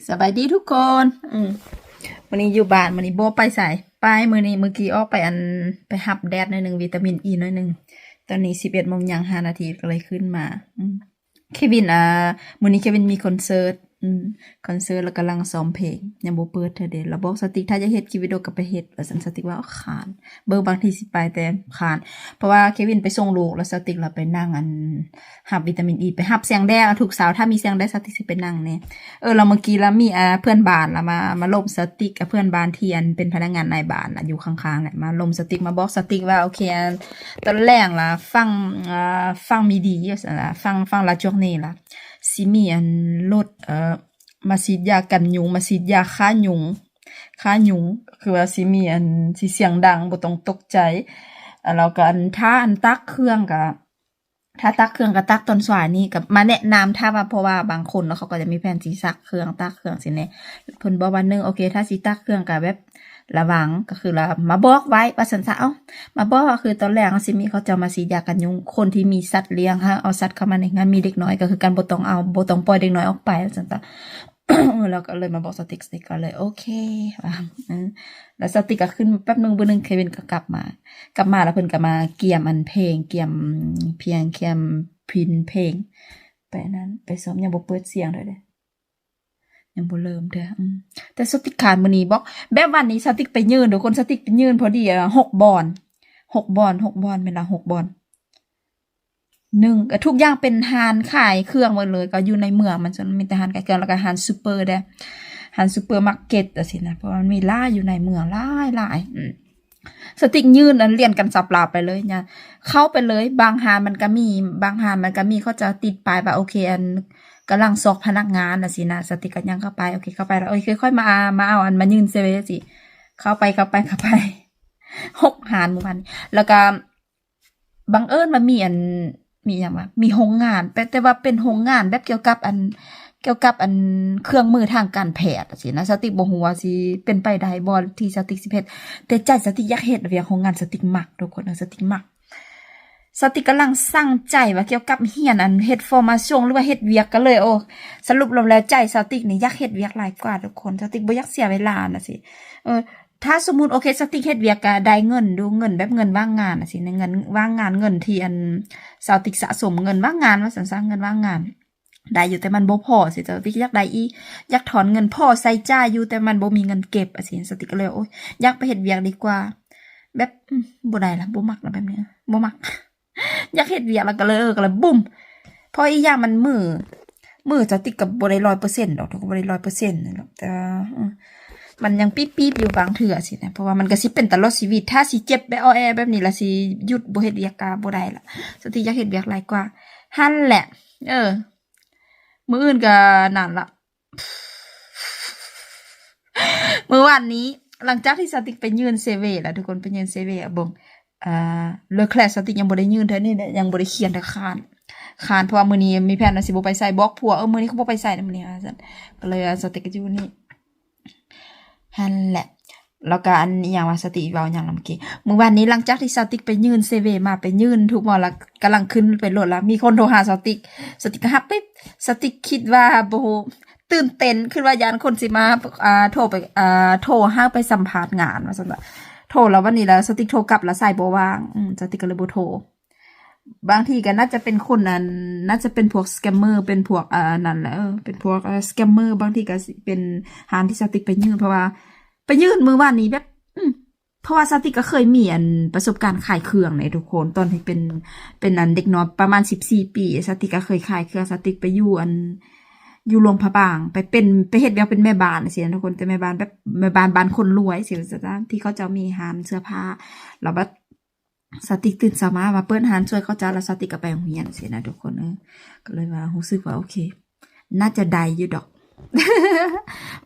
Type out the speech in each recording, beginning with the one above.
ສະບາຍດີທຸກຄົນ ອືມ ມື້ນີ້ຢູ່ບ້ານ ມື້ນີ້ບໍ່ໄປໃສ ໄປມື້ນີ້ ມື້ກີ້ອອກໄປອັນ ໄປຮັບແດດໜ້ອຍໜຶ່ງ ວິຕາມິນອີໜ້ອຍໜຶ່ງ ຕອນນີ້ສິບເອັດໂມງຍ່າງຫ້ານາທີ ກໍເລີຍຂຶ້ນມາ ອືມ ເຄວິນ ອ່າ ມື້ນີ້ເຄວິນມີຄອນເສີດ ອືມ ຄອນເສີດ ແລ້ວກຳລັງຊ້ອມເພງ ຍັງບໍ່ເປີດເທື່ອເດ ແລ້ວບອກສະຕິກ ຖ້າຢາກເຮັດຄລິບວິດີໂອກໍໄປເຮັດ ວ່າຊັ້ນ ສະຕິກວ່າ ຄານ ເບິ່ງບາງທີຊິໄປ ແຕ່ຄານ ເພາະວ່າເຄວິນໄປສົ່ງລູກ ແລ້ວສະຕິກລະໄປນັ່ງອັນ ຮັບວິຕາມິນອີ ໄປຮັບສຽງແດດ ທຸກເຊົ້າຖ້າມີສຽງແດດ ສະຕິກຊິໄປນັ່ງແດ່ ເອີ ແລ້ວມື້ກີ້ລະມີ ອ່າ ເພື່ອນບ້ານລະມາ ມາລົມສະຕິກ ກັບເພື່ອນບ້ານທີ່ອັນເປັນພະນັກງານນາຍບ້ານລະ ຢູ່ຂ້າງໆ ລະມາລົມສະຕິກ ມາບອກສະຕິກວ່າ ໂອເຄ ອັນ ຕອນແລງລະ ຟັງ ອ່າ ຟັງມີດີ ວ່າຊັ້ນລະ ຟັງ ຟັງລາຈວກເນລະ ຊິມີອັນລົດ ເອີ ມາສີດຢາກັນຍຸງ ມາສີດຢາຂ້າຍຸງ ຂ້າຍຸງ ຄືວ່າຊິມີອັນ ຊິສຽງດັງ ບໍ່ຕ້ອງຕົກໃຈ ແລ້ວກໍອັນ ຖ້າອັນຕັກເຄື່ອງກະ ຖ້າຕັກເຄື່ອງກໍຕັກຕອນສວາຍນີ້ ກໍມາແນະນຳ ຖ້າວ່າ ເພາະວ່າບາງຄົນເນາະ ເຂົາກໍຈະມີແຜນຊິຊັກເຄື່ອງ ຕັກເຄື່ອງຊີ້ແນ່ ເພິ່ນບອກວ່າ ໜຶ່ງ ໂອເຄ ຖ້າຊິຕັກເຄື່ອງກໍແບບລະວັງ ກໍຄືລະ ມາບອກໄວ້ວ່າຊັ້ນຊະ ເອົ້າ ມາບອກວ່າ ຄືຕອນແລງຊິມີເຂົາເຈົ້າມາສີດຢາກັນຍຸງ ຄົນທີ່ມີສັດລ້ຽງ ຫ້າມເອົາສັດເຂົ້າມາໃນເຮືອນ ມີເດັກນ້ອຍກໍຄືກັນ ບໍ່ຕ້ອງເອົາ ບໍ່ຕ້ອງປ່ອຍເດັກນ້ອຍອອກໄປ ວ່າຊັ້ນຊະ. ແລ້ວກໍເລີຍມາບອກສະຕິກ ສະຕິກກໍເລີຍໂອເຄວ່າ ເອີ ແລ້ວສະຕິກກໍຂຶ້ນແປັບໜຶ່ງ ບຶດໜຶ່ງ ເຄວິນກໍກັບມາ ກັບມາແລ້ວເພິ່ນກໍມາກຽມອັນເພງ ກຽມພຽງ ກຽມພິນເພງ ໄປນັ້ນ ໄປຊ້ອມ ຍັງບໍ່ເປີດສຽງເທື່ອເດ ຍັງບໍ່ເລີ່ມເທື່ອ ອືມ ແຕ່ສະຕິກຄານມື້ນີ້ບໍ ແບບວັນນີ້ສະຕິກໄປຍື່ນ ທຸກຄົນ ສະຕິກໄປຍື່ນພໍດີ ອ່າ ຫົກບ່ອນ ຫົກບ່ອນ ຫົກບ່ອນ ແມ່ນລະ ຫົກບ່ອນ ໜຶ່ງ ກໍທຸກຢ່າງເປັນຮ້ານຂາຍເຄື່ອງໝົດເລີຍ ກໍຢູ່ໃນເມືອງ ມັນສ່ວນມີແຕ່ຮ້ານຂາຍເຄື່ອງ ແລ້ວກໍຮ້ານຊຸບເປີເດ້ ຮ້ານຊຸບເປີມາເກັດຈັ່ງຊີ້ນະ ເພາະວ່າມັນມີຫຼາຍ ຢູ່ໃນເມືອງຫຼາຍໆ ອືມ ສະຕິກຍື່ນອັນລຽນກັນສັບລາວໄປເລີຍນະ ເຂົ້າໄປເລີຍ ບາງຮ້ານມັນກໍມີ ບາງຮ້ານມັນກໍມີ ເຂົາເຈົ້າຕິດປ້າຍວ່າ ໂອເຄ ອັນ ກຳລັງຊອກພະນັກງານຈັ່ງຊີ້ນະ ສະຕິກກໍຍ່າງເຂົ້າໄປ ໂອເຄ ເຂົ້າໄປແລ້ວ ໂອເຄ ຄ່ອຍມາ ມາເອົາອັນ ມາຍື່ນເຊເວ ຈັ່ງຊີ້ ເຂົ້າໄປ ເຂົ້າໄປ ເຂົ້າໄປ ຫົກຮ້ານໝູ່ບ້ານນີ້ ແລ້ວກໍ ບັງເອີນວ່າມີອັນ ມີຫຍັງວະ ມີໂຮງງານ ແຕ່ ແຕ່ວ່າເປັນໂຮງງານແບບກ່ຽວກັບອັນ ກ່ຽວກັບອັນເຄື່ອງມືທາງການແພດຈັ່ງຊີ້ນະ ສະຕິກບໍ່ຮູ້ວ່າຊິເປັນໄປໄດ້ບໍ່ທີ່ສະຕິກຊິເຮັດ ແຕ່ໃຈສະຕິກຢາກເຮັດວຽກໂຮງງານ ສະຕິກມັກ ທຸກຄົນ ເອີ ສະຕິກມັກ ສະຕິກກຳລັງຊັ່ງໃຈວ່າກ່ຽວກັບຮຽນອັນເຮັດຟໍມາຊົງ ຫຼືວ່າເຮັດວຽກ ກໍເລີຍ ໂອ້ ສະຫຼຸບລວມແລ້ວໃຈສະຕິກນີ້ຢາກເຮັດວຽກຫຼາຍກວ່າ ທຸກຄົນ ສະຕິກບໍ່ຢາກເສຍເວລານະຊີ້ ເອີ ຖ້າສົມມຸດ ໂອເຄ ສະຕິກເຮັດວຽກກະໄດ້ເງິນຢູ່ ເງິນແບບເງິນວ່າງງານນະຊີ້ ເງິນວ່າງງານ ເງິນທີ່ອັນ ສະຕິກສະສົມເງິນວ່າງງານ ວ່າຊັ້ນຊະ ເງິນວ່າງງານ ໄດ້ຢູ່ ແຕ່ມັນບໍ່ພໍຊີ້ ສະຕິກຢາກໄດ້ອີກ ຢາກຖອນເງິນ ພໍໃຊ້ຈ່າຍຢູ່ ແຕ່ມັນບໍ່ມີເງິນເກັບຈັ່ງຊີ້ ສະຕິກກໍເລີຍ ໂອ້ຍ ຢາກໄປເຮັດວຽກດີກວ່າ ແບບ ອືມ ບໍ່ໄດ້ລະ ບໍ່ມັກລະ ແບບນີ້ ບໍ່ມັກ ຢາກເຮັດວຽກ ແລ້ວກໍເລີຍ ເອີ ກໍເລີຍ ບຸ້ມ ເພາະອີກຢ່າງມັນມື ມືສະຕິກກໍບໍ່ໄດ້ຮ້ອຍເປີເຊັນດອກ ກໍບໍ່ໄດ້ຮ້ອຍເປີເຊັນດອກ ແຕ່ວ່າ ເອີ ມັນຍັງປີບໆຢູ່ບາງເທື່ອຊີ້ນະ ເພາະວ່າມັນກໍຊິເປັນຕະຫຼອດຊີວິດ ຖ້າຊິເຈັບແບບ ອໍແອ ແບບນີ້ລະຊິຢຸດບໍ່ເຮັດວຽກກໍບໍ່ໄດ້ລະ ສະຕິກຢາກເຮັດວຽກຫຼາຍກວ່າ ຫັ້ນແຫຼະ ເອີ ມື້ອື່ນກໍນັ້ນລະ ມື້ວານນີ້ ຫຼັງຈາກທີ່ສະຕິກໄປຍື່ນເຊເວລະ ທຸກຄົນ ໄປຍື່ນເຊເວ ເບິ່ງ ອ່າ ເລີແຄລສະຕິກຍັງບໍ່ໄດ້ຍື່ນເທື່ອນີ້ ຍັງບໍ່ໄດ້ຂຽນເທື່ອ ຄ້ານ ຄ້ານ ເພາະວ່າມື້ນີ້ມີແຜນວ່າຊິບໍ່ໄປໃສ ບອກຜົວ ເອີ ມື້ນີ້ກໍບໍ່ໄປໃສນະມື້ນີ້ວ່າຊັ້ນ ກໍເລີຍສະຕິກກໍຢູ່ນີ້ ຫັ້ນແຫຼະ ແລ້ວກໍອັນອີ່ຫຍັງວະ ສະຕິເວົ້າຫຍັງລະເມື່ອກີ້ ມື້ວານນີ້ຫຼັງຈາກທີ່ສະຕິກໄປຍື່ນເຊເວມາ ໄປຍື່ນທຸກໝໍລະ ກຳລັງຂຶ້ນໄປລົດລະ ມີຄົນໂທຫາສະຕິກ ສະຕິກກໍຮັບປຶບ ສະຕິກຄິດວ່າ ບໍ່ຮູ້ ຕື່ນເຕັ້ນ ຄິດວ່າຢ້ານຄົນຊິມາ ອ່າ ໂທໄປ ອ່າ ໂທຫາໄປສຳພາດງານວ່າຊັ້ນ ໂທລະ ວັນນີ້ລະ ສະຕິກໂທກັບລະສາຍບໍ່ວ່າງ ອືມ ສະຕິກກໍເລີຍບໍ່ໂທ ບາງທີກໍໜ້າຈະເປັນຄົນອັນ ໜ້າຈະເປັນພວກສະແກມເມີ ເປັນພວກ ອ່າ ນັ້ນແຫຼະ ເອີ ເປັນພວກ ເອີ ສະແກມເມີ ບາງທີກໍຊິເປັນຮ້ານທີ່ສະຕິກໄປຍື່ນ ເພາະວ່າໄປຍື່ນມື້ວານນີ້ແບບ ອືມ ເພາະວ່າສະຕິກກໍເຄີຍມີອັນປະສົບການຂາຍເຄື່ອງໃດ໋ທຸກຄົນ ຕອນທີ່ເປັນ ເປັນອັນເດັກນ້ອຍປະມານສິບສີ່ປີ ສະຕິກກໍເຄີຍຂາຍເຄື່ອງ ສະຕິກໄປຢູ່ອັນ ຢູ່ຫຼວງພະບາງ ໄປເປັນ ໄປເຮັດວຽກເປັນແມ່ບ້ານຊີ້ນະທຸກຄົນ ແຕ່ແມ່ບ້ານແບບ ແມ່ບ້ານ ບ້ານຄົນລວຍຊີ້ນະ ທີ່ເຂົາເຈົ້າມີຮ້ານເສື້ອຜ້າ ແລ້ວບັດ ສະຕິກຕື່ນເຊົ້າມາ ມາເປີດຮ້ານຊ່ວຍເຂົາເຈົ້າ ແລ້ວສະຕິກກໍໄປໂຮງຮຽນຊີ້ນະທຸກຄົນ ເອີ ກໍເລີຍວ່າຮູ້ສຶກວ່າໂອເຄ ໜ້າຈະໄດ້ຢູ່ດອກ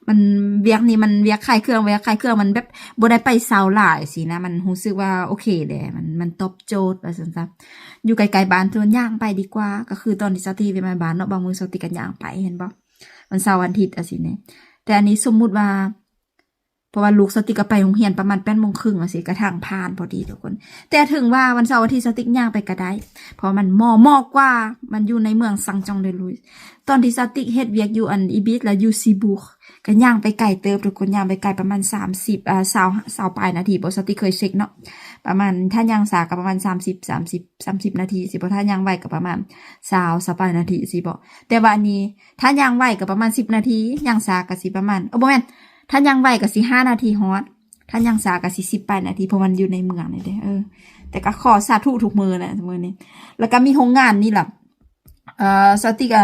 ມັນ ວຽກນີ້ມັນວຽກຂາຍເຄື່ອງ ວຽກຂາຍເຄື່ອງມັນແບບບໍ່ໄດ້ໄປເຊົ້າຫຼາຍຊີ້ນະ ມັນຮູ້ສຶກວ່າໂອເຄແຫຼະ ມັນ ມັນຕອບໂຈດວ່າຊັ້ນຊະ ຢູ່ໃກ້ໆບ້ານ ຊວນຍ່າງໄປດີກວ່າ ກໍຄືຕອນທີ່ສະຕິໄປແມ່ບ້ານເນາະ ບາງມື້ສະຕິກກໍຍ່າງໄປ ເຫັນບໍ່ ວັນເສົາວັນອາທິດຈັ່ງຊີ້ນະ ແຕ່ອັນນີ້ສົມມຸດວ່າ ເພາະວ່າລູກສາວຕິກກໍໄປໂຮງຮຽນປະມານແປດໂມງເຄິ່ງຈັ່ງຊີ້ ກໍທາງຜ່ານພໍດີທຸກຄົນ. ແຕ່ເຖິງວ່າວັນເສົາອາທິດສາວຕິກຍ່າງໄປກໍໄດ້ ເພາະວ່າມັນໝໍ້ ໝໍກວ່າ ມັນຢູ່ໃນເມືອງ Saint-Jean-de-Luz. ຕອນທີ່ສາວຕິກເຮັດວຽກຢູ່ອັນ Ibis ແລ້ວຢູ່ Cherbourg ກໍຍ່າງໄປໄກເຕີບທຸກຄົນ ຍ່າງໄປໄກປະມານສາມສິບ ເອີ ຊາວ ຊາວປາຍນາທີບໍ ສາວຕິກເຄີຍເຊັກເນາະ ປະມານ ຖ້າຍ່າງຊ້າກໍປະມານສາມສິບ ສາມສິບ ສາມສິບນາທີຊີ້ບໍ ຖ້າຍ່າງໄວກໍປະມານຊາວ ຊາວປາຍນາທີຊີ້ບໍ. ແຕ່ວ່າອັນນີ້ ຖ້າຍ່າງໄວກໍປະມານສິບນາທີ ຍ່າງຊ້າກໍຊິປະມານ ເອີ ບໍ່ແມ່ນ ຖ້າຍ່າງໄວກໍຊິຫ້ານາທີຮອດ ຖ້າຍ່າງຊ້າກໍຊິສິບປາຍນາທີ ເພາະມັນຢູ່ໃນເມືອງນີ້ເດ້. ເອີ ແຕ່ກໍຂໍສາທຸທຸກມື້ແຫຼະມື້ນີ້. ແລ້ວກໍມີໂຮງງານນີ້ລະ ເອີ ສາວຕິກ ເອີ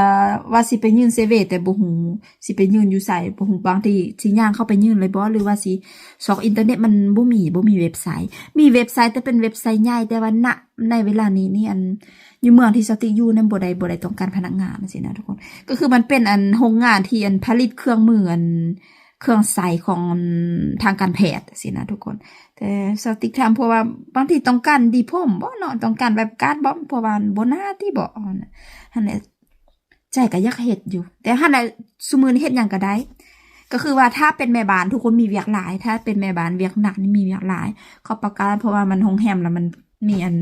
ວ່າຊິໄປຍື່ນ CV ແຕ່ບໍ່ຮູ້ຊິໄປຍື່ນຢູ່ໃສ ບໍ່ຮູ້ ບາງທີຊິຍ່າງເຂົ້າໄປຍື່ນເລີຍບໍ ຫຼືວ່າຊິຊອກອິນເຕີເນັດ ມັນບໍ່ມີ ບໍ່ມີເວັບໄຊ. ມີເວັບໄຊ ແຕ່ເປັນເວັບໄຊໃຫຍ່ ແຕ່ວ່າ ນະ ໃນເວລານີ້ນີ້ ອັນ ຢູ່ເມືອງທີ່ສາວຕິກຢູ່ນັ້ນບໍ່ໄດ້ ບໍ່ໄດ້ຕ້ອງການພະນັກງານຊີ້ນະທຸກຄົນ. ກໍຄືມັນເປັນອັນໂຮງງານທີ່ອັນຜະລິດເຄື່ອງມື ອັນເຄື່ອງໃຊ້ຂອງທາງການແພດຊີ້ນະທຸກຄົນ. ແຕ່ສາວຕິກຖາມເພາະວ່າບາງທີຕ້ອງການດີພອມບໍເນາະ ຕ້ອງການແບບກາດບໍ ເພາະວ່າບໍ່ໜ້າຕິບໍ ຫັ້ນແຫຼະ. ໃຈກໍຢາກເຮັດຢູ່ ແຕ່ຫັ້ນແຫຼະ ຊຸມື້ນີ້ເຮັດຫຍັງກໍໄດ້. ກໍຄືວ່າຖ້າເປັນແມ່ບ້ານ ທຸກຄົນມີວຽກຫຼາຍ ຖ້າເປັນແມ່ບ້ານວຽກໜັກນີ້ມີວຽກຫຼາຍ ຂໍປະກາດ ເພາະວ່າມັນໂຮງແຮມ ແລ້ວມັນມີອັນ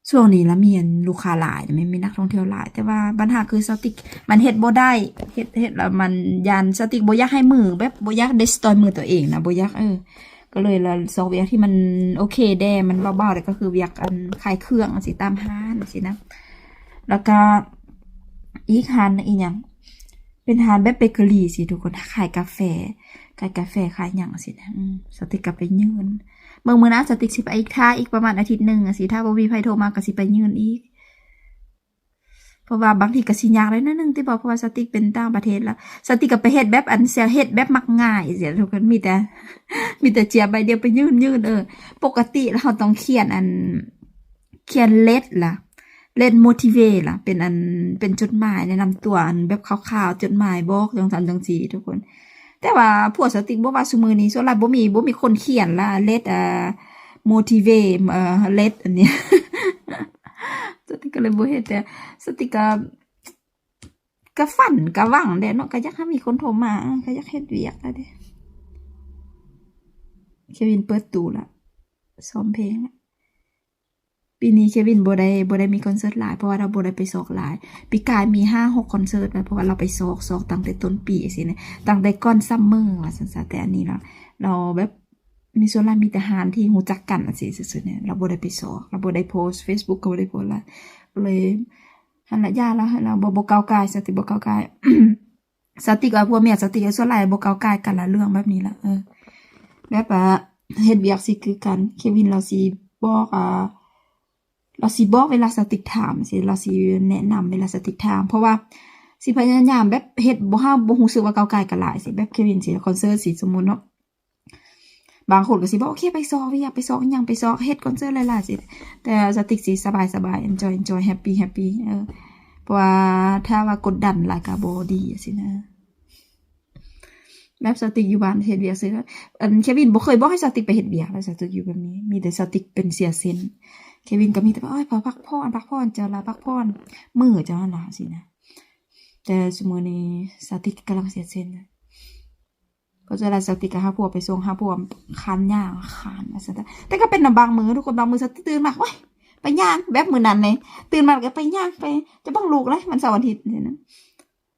ຊ່ວງນີ້ລະມີອັນລູກຄ້າຫຼາຍ ແມ່ນມີນັກທ່ອງທ່ຽວຫຼາຍ ແຕ່ວ່າບັນຫາຄືສາວຕິກມັນເຮັດບໍ່ໄດ້ ເຮັດ ເຮັດແລ້ວມັນຢ້ານ ສາວຕິກບໍ່ຢາກໃຫ້ມືແບບ ບໍ່ຢາກ destroy ມືຕົວເອງນະ ບໍ່ຢາກ ເອີ ກໍເລີຍລະຊອກວຽກທີ່ມັນໂອເຄແດ່ ມັນເບົາໆແດ່ ກໍຄືວຽກອັນຂາຍເຄື່ອງຈັ່ງຊີ້ ຕາມຮ້ານຈັ່ງຊີ້ນະ. ແລ້ວກໍອີກຮ້ານໜຶ່ງອີຫຍັງ ເປັນຮ້ານແບບເບເກີຣີຊີ້ທຸກຄົນ ຂາຍກາແຟ ຂາຍກາແຟ ຂາຍຫຍັງຊີ້ນະ. ອືມ ສາວຕິກກໍໄປຍື່ນ ເບິ່ງມື້ໜ້າສາວຕິກຊິໄປອີກ ຖ້າອີກປະມານອາທິດໜຶ່ງຈັ່ງຊີ້ ຖ້າບໍ່ມີໃຜໂທມາກໍຊິໄປຍື່ນອີກ. ເພາະວ່າບາງທີກໍຊິຍາກໄດ້ໜ້ອຍໜຶ່ງຕິບໍ ເພາະວ່າສາວຕິກເປັນຕ່າງປະເທດ ແລ້ວສາວຕິກກໍໄປເຮັດແບບອັນ ສາວເຮັດແບບມັກງ່າຍຊີ້ທຸກຄົນ ມີແຕ່ ມີແຕ່ເຈ້ຍໃບດຽວໄປຍື່ນ ຍື່ນ. ເອີ ປົກກະຕິແລ້ວເຮົາຕ້ອງຂຽນອັນ ຂຽນເລັດລະ ເລັດໂມທີເວລະ ເປັນອັນ ເປັນຈົດໝາຍແນະນຳຕົວ ອັນແບບຄ່າວໆ ຈົດໝາຍບອກຈັ່ງຊັ້ນຈັ່ງຊີ້ທຸກຄົນ. ແຕ່ວ່າພວກສາວຕິກບໍ່ວ່າຊຸມື້ນີ້ ສ່ວນຫຼາຍບໍ່ມີ ບໍ່ມີຄົນຂຽນລະ ເລັດ ເອີ ໂມທີເວ ເອີ ເລັດອັນນີ້ ສາວຕິກກໍເລີຍບໍ່ເຮັດ. ແຕ່ສາວຕິກກໍ ກໍຝັນກໍຫວັງແດ່ເນາະ ກໍຢາກໃຫ້ມີຄົນໂທມາ ກໍຢາກເຮັດວຽກແລ້ວເດ້. ເຄວິນເປີດຕູ້ລະ ຊ້ອມເພງລະ. ປີນີ້ເຄວິນບໍ່ໄດ້ ບໍ່ໄດ້ມີຄອນເສີດຫຼາຍ ເພາະວ່າລາວບໍ່ໄດ້ໄປຊອກຫຼາຍ. ປີກາຍມີຫ້າຫົກຄອນເສີດ ເພາະວ່າລາວໄປຊອກ ຊອກຕັ້ງແຕ່ຕົ້ນປີຊີ້ນະ ຕັ້ງແຕ່ກ່ອນຊັມເມີວ່າຊັ້ນຊະ. ແຕ່ອັນນີ້ລາວ ລາວແບບ ມີສ່ວນຫຼາຍມີແຕ່ຮ້ານທີ່ຮູ້ຈັກກັນຈັ່ງຊີ້ຊື່ໆ ລາວບໍ່ໄດ້ໄປຊອກ ລາວບໍ່ໄດ້ໂພສເຟສບຸກ ກໍບໍ່ໄດ້ໂພສຫຼາຍ ກໍເລີຍ ຫັ້ນລະ ຢ່າລະ ໃຫ້ລາວ ບໍ່ ບໍ່ກ້າວກ່າຍ ສາວຕິກບໍ່ກ້າວກ່າຍ. ສາວຕິກວ່າ ຜົວເມຍສາວຕິກສ່ວນຫຼາຍບໍ່ກ້າວກ່າຍກັນລະ ເລື່ອງແບບນີ້ລະ. ເອີ ແບບວ່າເຮັດວຽກຊິຄືກັນ ເຄວິນລາວຊິບອກ ອ່າ ລາວຊິບອກເວລາສາວຕິກຖາມຊີ້ ລາວຊິແນະນຳເວລາສາວຕິກຖາມ ເພາະວ່າຊິພະຍາຍາມແບບເຮັດບໍ່ ເຮົາບໍ່ຮູ້ສຶກວ່າກ້າວກ່າຍກັນຫຼາຍຊີ້ ແບບເຄວິນຊີ້ ຄອນເສີດຊີ້ ສົມມຸດເນາະ ບາງຄົນກໍຊິບອກ ໂອເຄ ໄປຊອກວຽກ ໄປຊອກອີ່ຫຍັງ ໄປຊອກເຮັດຄອນເສີດຫຼາຍໆຊີ້ ແຕ່ສາວຕິກຊິສະບາຍໆ enjoy enjoy happy happy. ເອີ ເພາະວ່າຖ້າວ່າກົດດັນຫຼາຍກໍບໍ່ດີຊີ້ນະ. ແບບສາວຕິກຢູ່ບ້ານເຮັດວຽກຊື່ ອັນເຄວິນບໍ່ເຄີຍບອກໃຫ້ສາວຕິກໄປເຮັດວຽກ ແລ້ວສາວຕິກຢູ່ແບບນີ້ ມີແຕ່ສາວຕິກເປັນເສຍເສັ້ນ. ເຄວິນກໍມີແຕ່ວ່າ ໂອ້ຍ ພັກຜ່ອນ ພັກຜ່ອນ ເຈົ້າລະ ພັກຜ່ອນ ມື້ເຈົ້າຫັ້ນລະ ຊີ້ນະ. ແຕ່ຊຸມື້ນີ້ສາວຕິກກຳລັງເສຍເສັ້ນ ເພາະສ່ວນຫຼາຍສາວຕິກກໍຫາຜົວໄປສົ່ງ ຫາຜົວ ຄານຍ່າງ ຄານວ່າຊັ້ນ ແຕ່ກໍເປັນນຳບາງມື້ທຸກຄົນ ບາງມື້ສາວຕິກຕື່ນມາ ໂອ້ຍ ໄປຍ່າງ ແບບມື້ນັ້ນເລີຍ ຕື່ນມາແລ້ວກໍໄປຍ່າງ ໄປ ຈະເບິ່ງລູກເລີຍ ວັນເສົາອາທິດຊີ້ນະ.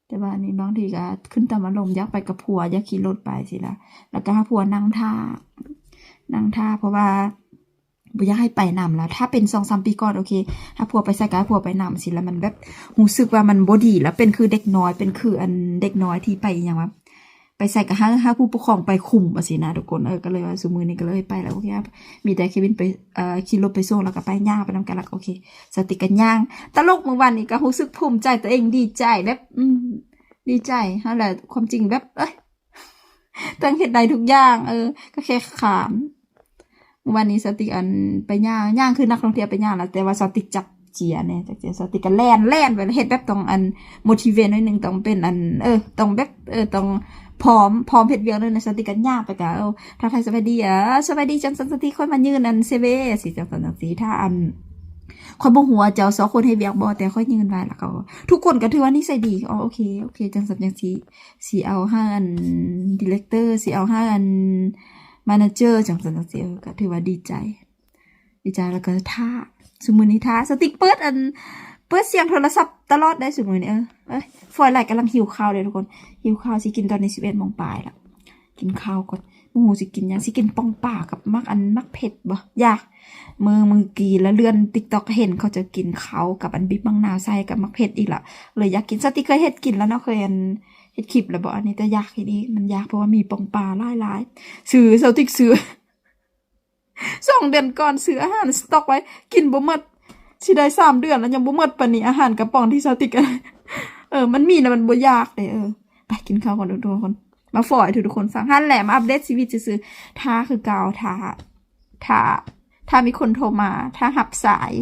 ແຕ່ວ່າອັນນີ້ບາງທີກໍຂຶ້ນຕາມອາລົມ ຢາກໄປກັບຜົວ ຢາກຂີ່ລົດໄປຊີ້ລະ ແລ້ວກໍຫາຜົວນັ່ງຖ້າ ນັ່ງຖ້າ ເພາະວ່າບໍ່ຢາກໃຫ້ໄປນຳລະ. ຖ້າເປັນສອງສາມປີກ່ອນ ໂອເຄ ຫາຜົວໄປໃສກໍໃຫ້ຜົວໄປນຳຊີ້ລະ ມັນແບບຮູ້ສຶກວ່າມັນບໍ່ດີລະ ເປັນຄືເດັກນ້ອຍ ເປັນຄືອັນເດັກນ້ອຍທີ່ໄປຫຍັງວະ ໄປໃສກໍໃຫ້ ໃຫ້ຜູ້ປົກຄອງໄປຄຸມຈັ່ງຊີ້ນະທຸກຄົນ. ເອີ ກໍເລີຍວ່າຊຸມື້ນີ້ກໍເລີຍໄປແລ້ວ ໂອເຄ ມີແຕ່ເຄວິນໄປ ເອີ ຂີ່ລົດໄປສົ່ງ ແລ້ວກໍໄປຍ່າງໄປນຳກັນ ແລ້ວກໍໂອເຄ ສາວຕິກກໍຍ່າງ. ຕະຫຼົກ ມື້ວານນີ້ກໍຮູ້ສຶກພູມໃຈຕົວເອງ ດີໃຈແບບ ອືມ ດີໃຈຫັ້ນແຫຼະ ຄວາມຈິງແບບ ເອີຍ ຕ້ອງເຮັດໄດ້ທຸກຢ່າງ ເອີ ກໍແຄ່ຄານ. ມື້ວານນີ້ສາວຕິກອັນໄປຍ່າງ ຍ່າງຄືນັກທ່ອງທ່ຽວໄປຍ່າງລະ ແຕ່ວ່າສາວຕິກຈັບເຈ້ຍແດ່ ຈັບເຈ້ຍ ສາວຕິກກໍແລ່ນ ແລ່ນໄປ ເຮັດແບບຕ້ອງອັນ motivate ໜ້ອຍໜຶ່ງ ຕ້ອງເປັນອັນ ເອີ ຕ້ອງແບບ ເອີ ຕ້ອງພ້ອມ ພ້ອມເຮັດວຽກໜ້ອຍໜຶ່ງ ສາວຕິກກໍຍ່າງໄປກໍ ເອີ ທັກທາຍສະບາຍດີ ເອີ ສະບາຍດີ ຈັ່ງຊັ້ນ ສາວຕິກ ຂ້ອຍມາຍື່ນອັນ CV ຊີ້ ຈັ່ງຊັ້ນຈັ່ງຊີ້. ຖ້າອັນ ຂ້ອຍບໍ່ຮູ້ວ່າເຈົ້າສອງຄົນເຮັດວຽກບໍ່ ແຕ່ຂ້ອຍຍື່ນໄວ້ ແລ້ວເຂົາ ທຸກຄົນກໍຖືວ່ານິໄສດີ. ອໍ ໂອເຄ ໂອເຄ ຈັ່ງຊັ້ນຈັ່ງຊີ້ ຊິເອົາໃຫ້ອັນ director ຊິເອົາໃຫ້ອັນ manager ຈັ່ງຊັ້ນຈັ່ງຊີ້ ເອີ ກໍຖືວ່າດີໃຈ ດີໃຈ ແລ້ວກໍຖ້າ ຊຸມື້ນີ້ຖ້າ ສະຕິກເປີດອັນ ເປີດສຽງໂທລະສັບຕະຫຼອດໄດ໋ຊຸມື້ນີ້. ເອີ ເອີຍ ຟອຍໄລກຳລັງຫິວເຂົ້າເດ້ທຸກຄົນ ຫິວເຂົ້າ ຊິກິນຕອນນີ້ສິບເອັດໂມງປາຍລະ ກິນເຂົ້າກ່ອນ ບໍ່ຮູ້ຊິກິນຫຍັງ ຊິກິນປ່ອງປາກັບໝາກອັນ ໝາກເຜັດບໍ່ ຢາກ ມື້ ມື້ກີ້ລະເລື່ອນ TikTok ເຫັນເຂົາເຈົ້າກິນເຂົ້າກັບອັນ ບີບໝາກນາວໃສ່ກັບໝາກເຜັດອີກລະ ເລີຍຢາກກິນ. ສະຕິກເຄີຍເຮັດກິນແລ້ວເນາະ ເຄີຍອັນ ເຮັດຄລິບແລ້ວບໍ່ ອັນນີ້ ແຕ່ຢາກເຮັດອີກ ມັນຢາກ ເພາະວ່າມີປ່ອງປາຫຼາຍໆ ຊື້ ສະຕິກຊື້ ສອງເດືອນກ່ອນ ຊື້ອາຫານສະຕັອກໄວ້ ກິນບໍ່ໝົດ ຊິໄດ້ສາມເດືອນແລ້ວ ຍັງບໍ່ໝົດປານນີ້ ອາຫານກະປ໋ອງທີ່ສະຕິກ ເອີ ມັນມີແລ້ວມັນບໍ່ຢາກເດ້. ເອີ ໄປກິນເຂົ້າກ່ອນທຸກໆຄົນ ມາຟອຍທຸກໆຄົນຟັງ ຫັ້ນແຫຼະ ມາອັບເດດຊີວິດຊື່ໆ ຖ້າຄືເກົ່າ ຖ້າ ຖ້າ ຖ້າມີຄົນໂທມາ ຖ້າຮັບສາຍ.